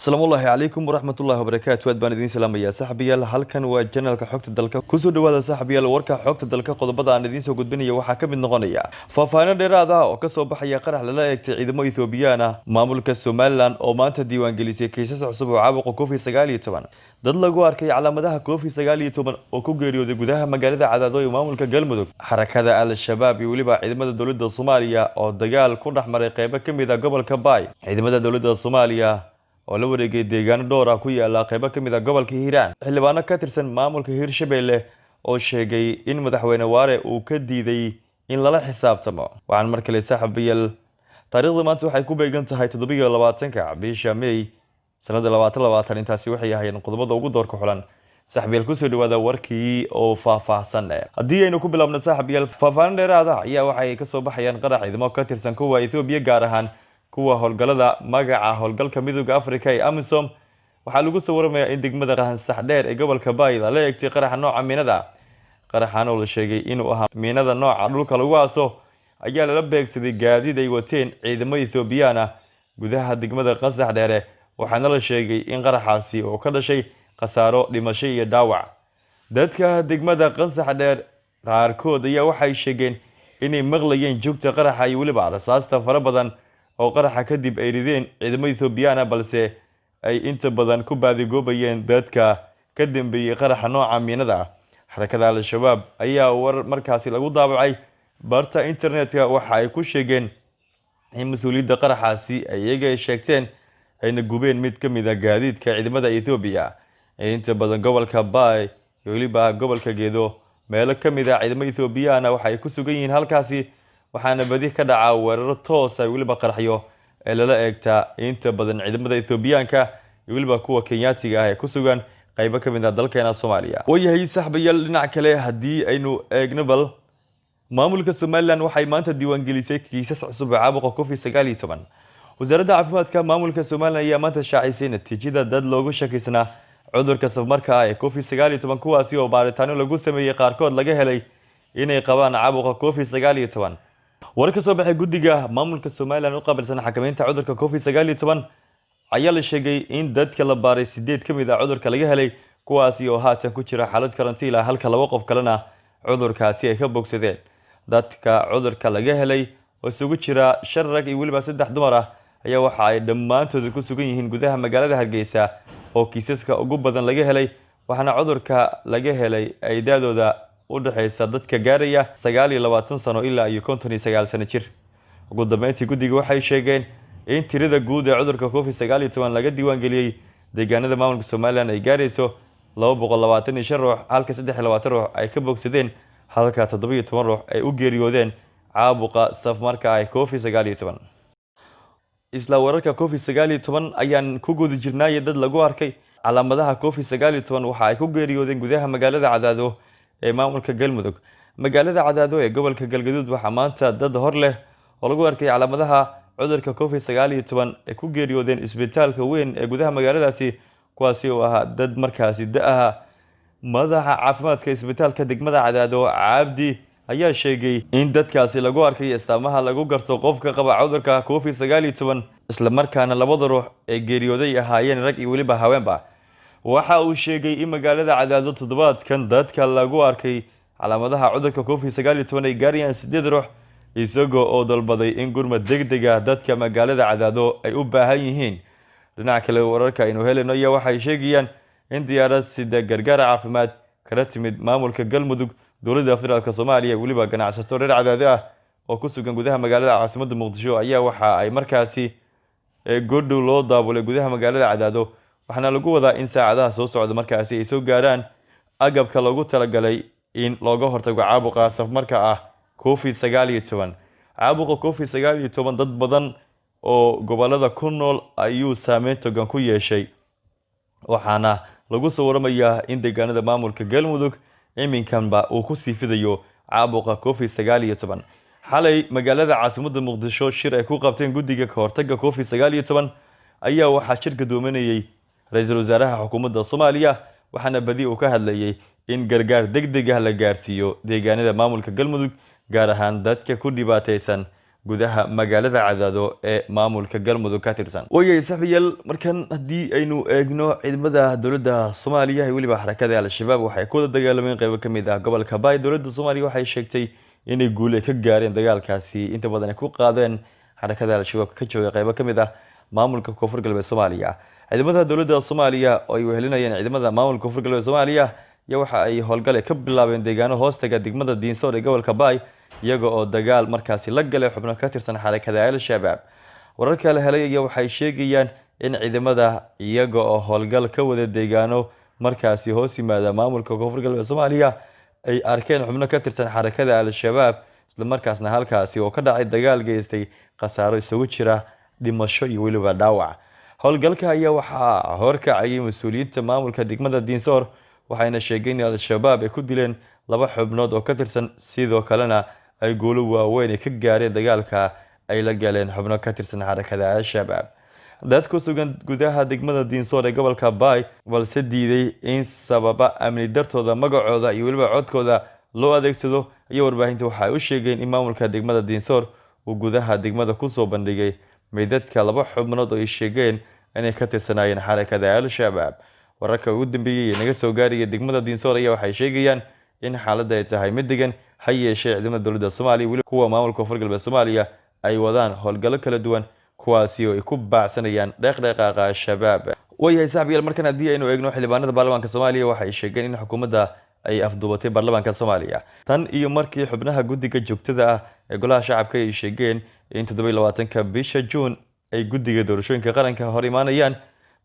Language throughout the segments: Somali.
Asalaamullaahi calaykum waraxmatullahi wabarakaatu. Aad baan idiin salaamayaa, saaxiibayaal. Halkan waa channelka Xogta Dalka. Kusoo dhawaada, saaxiibayaal, warka Xogta Dalka. Qodobada aan idiin soo gudbinaya waxaa ka mid noqonaya faahfaahino dheeraad ah oo kasoo baxaya qarax lala eegtay ciidamo Ethoobiyan ah, maamulka Somaliland oo maanta diiwaangelisay kiisas cusub oo caabuqa COVID-19, dad lagu arkay calaamadaha COVID-19 oo ku geeriyooday gudaha magaalada Cadaado ee maamulka Galmudug, xarakada Al-Shabaab iyo weliba ciidamada dowladda Soomaaliya oo dagaal ku dhex maray qeybo ka mid ah gobolka Baay, ciidamada dowladda Soomaaliya oo la wareegay deegaano dhowr ah ku yaala qeybo ka mid ah gobolka Hiiraan, xildhibaano ka tirsan maamulka Hirshabelle oo sheegay in madaxweyne Waare uu ka diiday in lala xisaabtamo. Waxaan mar kale, saaxiibayaal, taariikhda maanta waxay ku beegan tahay 27-ka bisha May sanada 2020. Intaasi waxay ahaayeen qodobada ugu doorka xulan. Saaxiibayaal, kusoo dhawaada warkii oo faahfaahsan. Haddii aynu ku bilaabno, saaxiibayaal, faahfaahin dheeraada ayaa waxay kasoo baxayaan qarax ciidamo ka tirsan kuwa Ethoobiya, gaar ahaan kuwa howlgallada magaca howlgalka Midooda Africa ee AMISOM, waxaa lagu soo waramayaa in degmada Qahansax Dheer ee gobolka Baay lala eegtay qaraxa nooca miinada. Qaraxan oo la sheegay inuu ahaa miinada nooca dhulka lagu aaso ayaa lala beegsaday gaadiid ay wateen ciidamo Ethoobiyan ah gudaha degmada Qasax Dheere, waxaana la sheegay in qaraxaasi oo ka dhashay khasaaro dhimasho iyo dhaawac. Dadka degmada Qasax Dheer qaarkood ayaa waxay sheegeen inay maqlayeen joogta qaraxa iyo weliba rasaasta fara badan oo qaraxa kadib ay rideen ciidamo Ethoobiyan ah, balse ay inta badan ku baadigoobayeen dadka ka dambeeyey qaraxa nooca miinada ah. Xarakada Al-Shabaab ayaa war markaasi lagu daabacay barta internetka waxa ay ku sheegeen in mas-uuliyadda qaraxaasi ay iyaga ay sheegteen, ayna gubeen mid ka mid ah gaadiidka ciidamada Ethoobiya. Inta badan gobolka Baay iyo weliba gobolka Gedo meelo ka mid ah ciidamo Ethoobiyaana waxa ay ku sugan yihiin halkaasi, waxaana badi ka dhacaa weeraro toos ah, weliba qaraxyo ee lala eegtaa inta badan ciidamada Ethoobiyaanka iyo weliba kuwa Kenyaatiga ah ee ku sugan qaybo ka mid ah dalkeena Soomaaliya. Waayahay, saaxiibayaal, dhinac kale haddii aynu eegno, bal maamulka Somaliland waxay maanta diiwaangelisay kiisas cusub oo caabuqa COVID-19. Wasaaradda caafimaadka maamulka Somaliland ayaa maanta shaacisay natiijada dad loogu shakiysnaa cudurka safmarka ah ee COVID-19, kuwaasi oo baaritaano lagu sameeyey qaarkood laga helay inay qabaan caabuqa COVID-19. War ka soo baxay guddiga maamulka Somaliland u qaabilsan xakameynta cudurka COVID-19 ayaa la sheegay in dadka la baaray sideed ka mid ah cudurka laga helay, kuwaasi oo haatan ku jira xaalad karantiil ah, halka laba qof kalena cudurkaasi ay ka bogsadeen. Dadka cudurka laga helay oo isugu jira shan rag iyo weliba saddex dumar ah ayaa waxa ay dhammaantood ku sugan yihiin gudaha magaalada Hargeysa oo kiisaska ugu badan laga helay, waxaana cudurka laga helay ay da-dooda u dhexeysa dadka gaaraya 29 sano ilaa iyo 59 sano jir. Ugu dambeyntii, guddiga waxay sheegeen in tirada guud ee cudurka COVID-19 laga diiwaangeliyey deegaanada maamulka Somaliland ay gaarayso 225 ruux, halka 23 ruux ay ka bogsadeen, halka 17 ruux ay u geeriyoodeen caabuqa safmarka ah COVID-19. Isla wararka COVID-19 ayaan ku guda jirnaaye, dad lagu arkay calaamadaha COVID-19 waxa ay ku geeriyoodeen gudaha magaalada Cadaado ee maamulka Galmudug. Magaalada Cadaado ee gobolka Galgaduud waxaa maanta dad hor leh oo lagu arkay calaamadaha cudurka COVID-19 ay ku geeriyoodeen isbitaalka weyn ee gudaha magaaladaasi, kuwaasi oo ahaa dad markaasi da-aha. Madaxa caafimaadka isbitaalka degmada Cadaado, Cabdi, ayaa sheegay in dadkaasi lagu arkay astaamaha lagu garto qofka qaba cudurka COVID-19, islamarkaana labada ruux ee geeriyooday ahaayeen rag iyo weliba haweenba. Waxa uu sheegay in magaalada Cadaado toddobaadkan dadka lagu arkay calaamadaha cudurka COVID-19 ay gaarayaan sideed ruux, isagoo oo dalbaday in gurmad degdeg ah dadka magaalada Cadaado ay u baahan yihiin. Dhinaca kale, wararka aynu helayno ayaa waxay sheegayaan in diyaarad sida gargaar caafimaad kala timid maamulka Galmudug, dowladda federaalka Soomaaliya, weliba ganacsato reer Cadaado ah oo ku sugan gudaha magaalada caasimadda Muqdisho ayaa waxa ay markaasi goordhow loo daabulay gudaha magaalada Cadaado, waxaana lagu wadaa in saacadaha soo socda markaasi ay soo gaaraan agabka loogu talagalay in looga hortago caabuqa safmarka ah COVID-19. Caabuqa COVID-19 dad badan oo gobolada ku nool ayuu saameyn togan ku yeeshay, waxaana lagu soo waramayaa in deegaanada maamulka Galmudug iminkanba uu kusii fidayo caabuqa COVID-19. Xalay magaalada caasimadda Muqdisho shir ay ku qabteen guddiga kahortaga COVID-19 ayaa waxaa shir gadoominayay ra-iisul wasaaraha xukuumadda Soomaaliya, waxaana badi uu ka hadlayay in gargaar deg deg ah la gaarsiiyo deegaanada maamulka Galmudug, gaar ahaan dadka ku dhibaataysan Gudaha magaalada Cadaado ee maamulka Galmudug ka tirsan. Waayahay saaxiibayaal, markan haddii aynu eegno, ciidamada dowladda Soomaaliya iyo weliba xarakada Al-Shabaab waxay ku wada dagaalameen qeybo ka mid ah gobolka Baay. Dowladda Soomaaliya waxay sheegtay inay guul ay ka gaareen dagaalkaasi, inta badan ay ku qaadeen xarakada Al-Shabaab ka jooga qeybo ka mid ah maamulka Koonfur Galbeed Soomaaliya. Ciidamada dowladda Soomaaliya oo ay wehelinayeen ciidamada maamulka Koonfur Galbeed Soomaaliya iyo waxa ay howlgale ka bilaabeen deegaano hoostaga degmada Diinsoor ee gobolka Baay, iyaga oo dagaal markaasi la galay xubno ka tirsan xarakada Al-Shabaab. Wararka la helay ayaa waxay sheegayaan in ciidamada iyaga oo howlgal ka wada deegaano markaasi hoos yimaada maamulka Koonfur Galbeed Soomaaliya ay arkeen xubno ka tirsan xarakada Al-Shabaab, islamarkaasna halkaasi oo ka dhacay dagaal geystay khasaaro isugu jira dhimasho iyo weliba dhaawac. Howlgalka ayaa waxaa horkacayay mas-uuliyiinta maamulka degmada Diinsoor, waxayna sheegeen in Al-Shabaab ay ku dileen 2 xubnood oo ka tirsan, sidoo kalena ay guulo waaweyn ay ka gaareen dagaalka ay la galeen xubno ka tirsan xarakada Al-Shabaab. Dad ku sugan gudaha degmada Diinsoor ee gobolka Baay, balse diiday in sababa amni dartooda magacooda iyo weliba codkooda loo adeegsado, ayaa warbaahinta waxa ay u sheegeen in maamulka degmada Diinsoor uu gudaha degmada kusoo bandhigay meydadka 2 xubnood oo ay sheegeen inay ka tirsanaayeen xarakada Al-Shabaab. Wararka ugu dambeeyey ee naga soo gaaraya degmada Diinsoor ayaa waxay sheegayaan in xaaladda ay tahay mid degan, ha yeeshee ciidamada dowladda Soomaaliya weli kuwa maamulka Koonfur Galbeed Soomaaliya ay wadaan howlgallo kala duwan, kuwaasi oo ay ku baacsanayaan dheeqdheeqaaqa Al-Shabaab. Waayahay saaxiibayaal, markan haddii aynu eegno, xildhibaanada baarlamaanka Soomaaliya waxay sheegeen in xukuumadda ay afduubatay baarlamaanka Soomaaliya. Tan iyo markii xubnaha guddiga joogtada ah ee golaha shacabka ay sheegeen in 27-ka bisha Juun ay guddiga doorashooyinka qaranka hor imaanayaan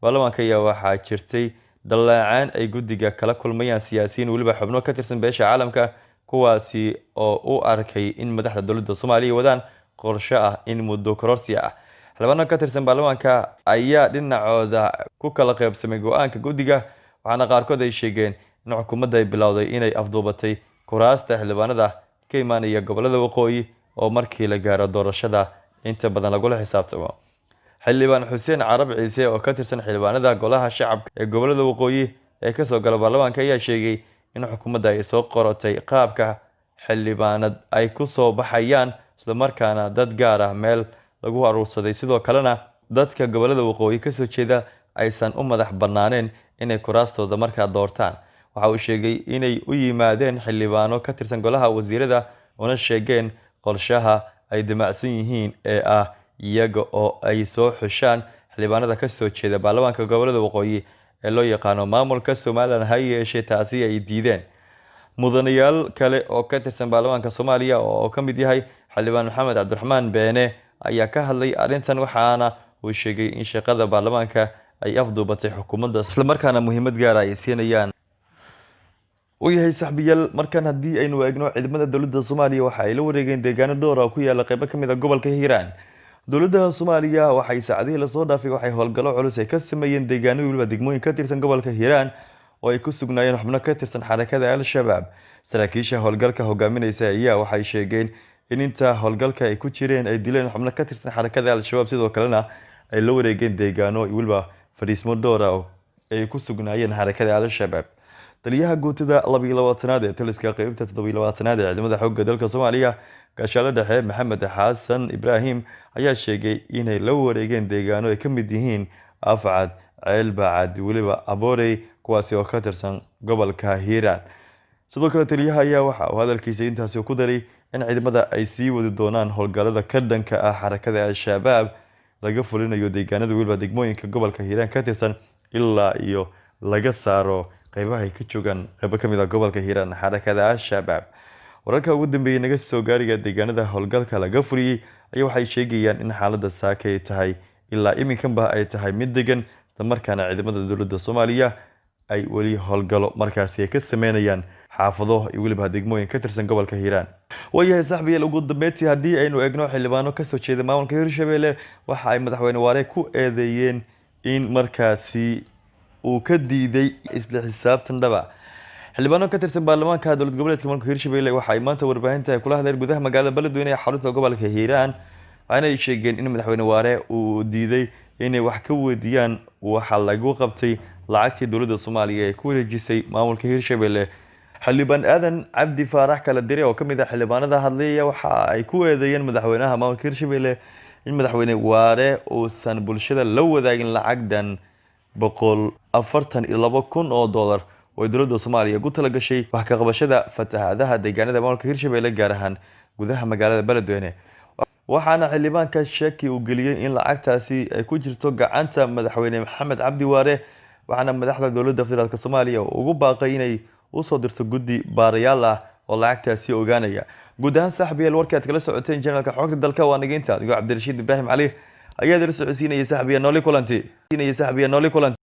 baarlamaanka, ayaa waxaa jirtay dhaleecaan ay guddiga kala kulmayaan siyaasiyiin weliba xubno ka tirsan beesha caalamka, kuwaasi oo u arkay in madaxda dowladda Soomaaliya wadaan qorshe ah in muddo kororsi ah. Xildhibaano ka tirsan baarlamaanka ayaa dhinacooda ku kala qaybsamay go-aanka guddiga, waxaana qaarkood ay sheegeen in xukuumadda ay bilowday inay afduubatay kuraasta xildhibaanada ka imaanaya gobolada waqooyi oo markii la gaaro doorashada inta badan lagula xisaabtamo. Xildhibaan Xuseen Carab Ciise oo ka tirsan xildhibaanada golaha shacabka ee gobolada waqooyi ee kasoo gala baarlamaanka ayaa sheegay in xukuumadda ay soo qoratay qaabka xildhibaanad ay ku soo baxayaan, islamarkaana dad gaar ah meel lagu aruursaday, sidoo kalena dadka gobolada waqooyi kasoo jeeda aysan u madax bannaaneen inay kuraastooda markaa doortaan. Waxa uu sheegay inay u yimaadeen xildhibaano ka tirsan golaha wasiirada una sheegeen qorshaha ay damacsan yihiin ee ah iyaga oo ay soo xushaan xildhibaanada kasoo jeeda baarlamaanka gobolada waqooyi ee loo yaqaano maamulka Somalilan, ha yeeshee taasi ay diideen. Mudanayaal kale oo ka tirsan baarlamaanka Soomaaliya oo ka mid yahay xildhibaan Maxamed Cabdiraxmaan Beene ayaa ka hadlay arrintan, waxaana uu sheegay in shaqada baarlamaanka ay afduubatay xukuumadda, islamarkaana muhiimad gaara ay siinayaan. U yahay saaxiibayaal, markan haddii aynu eegno, ciidamada dowladda Soomaaliya waxa ay la wareegeen deegaano dhowr ah oo ku yaala qeybo ka mid ah gobolka Hiiraan. Dowladda Soomaaliya waxay saacadihii lasoo dhaafay waxay howlgallo culus ay ka sameeyeen deegaano weliba degmooyin ka tirsan gobolka Hiiraan oo ay ku sugnaayeen xubno ka tirsan xarakada Al-Shabaab. Saraakiisha howlgalka hogaaminaysa ayaa waxay sheegeen in inta howlgalka ay ku jireen ay dileen xubno ka tirsan xarakada Al-Shabaab, sidoo kalena ay la wareegeen deegaano iyo weliba fadhiismo dhowr ah oo ay ku sugnaayeen xarakada Al-Shabaab. Taliyaha guutada 22aad ee taliska qeybta 27aad ee ciidamada xoogga dalka Soomaaliya, gaashaale dhexe Maxamed Xasan Ibraahim, ayaa sheegay inay la wareegeen deegaano ay ka mid yihiin Afcad, Ceelbacad, weliba Aboorey, kuwaasi oo ka tirsan gobolka Hiiraan. Sidoo kale taliyaha ayaa waxa uu hadalkiisa intaasi ku daray in ciidamada ay sii wadi doonaan howlgallada ka dhanka ah xarakada Al-Shabaab laga fulinayo deegaanada weliba degmooyinka gobolka Hiiraan ka tirsan ilaa iyo laga saaro qeybaha ay ka joogaan qeybo ka mid ah gobolka Hiiraan xarakada Al-Shabaab. Wararka ugu dambeeyay naga soo gaariga deegaanada howlgalka laga fuliyey ayaa waxay sheegayaan in xaaladda saaka ay tahay ilaa iminkanba ay tahay mid degan, islamarkaana ciidamada dowladda Soomaaliya ay weli howlgallo markaasi ay ka sameynayaan xaafado iyo weliba degmooyin ka tirsan gobolka Hiiraan. Waayahay saaxiibayaal, ugu dambeyntii haddii aynu eegno, xildhibaano kasoo jeeda maamulka Hirshabelle waxa ay madaxweyne Waare ku eedeeyeen in markaasi uu ka diiday isla xisaabtan dhaba. Xildhibaano ka tirsan baarlamaanka dowlad goboleedka maamulka Hirshabelle waxa ay maanta warbaahinta ay kula hadleen gudaha magaalada Beledweyne ee xarunta gobolka Hiiraan, waxaana ay sheegeen in madaxweyne Waare uu diiday inay wax ka weydiiyaan waxa lagu qabtay lacagtii dowladda Soomaaliya ee ku wareejisay maamulka Hirshabelle. Xildhibaan Aadan Cabdi Faarax Kala Dire oo ka mid ah xildhibaanada hadlaya waxa ay ku eedeeyeen madaxweynaha maamulka Hirshabelle in madaxweyne Waare uusan bulshada la wadaagin lacagdan 142,000 oo dollar oo ay dowladda Soomaaliya ugu talagashay wax ka qabashada fatahaadaha deegaanada maamulka Hirshabelle, gaar ahaan gudaha magaalada Beledweyne. Waxaana xildhibaanka shaki uu geliyey in lacagtaasi ay ku jirto gacanta madaxweyne Maxamed Cabdi Waare, waxaana madaxda dowladda federaalk Soomaaliya ugu baaqay inay usoo dirto guddi baarayaal ah oo lacagtaasi ogaanaya. Guud ahaan, saaxibayaal, warkii aad kala socoteen channelka Xogta Dalka waa nageynta. Adigoo Cabdirashiid Ibraahim Cali ayaa idila socodsiinaya. Saaxibayaal, nooli kulanti. Saaxibayaal, nooli kulanti.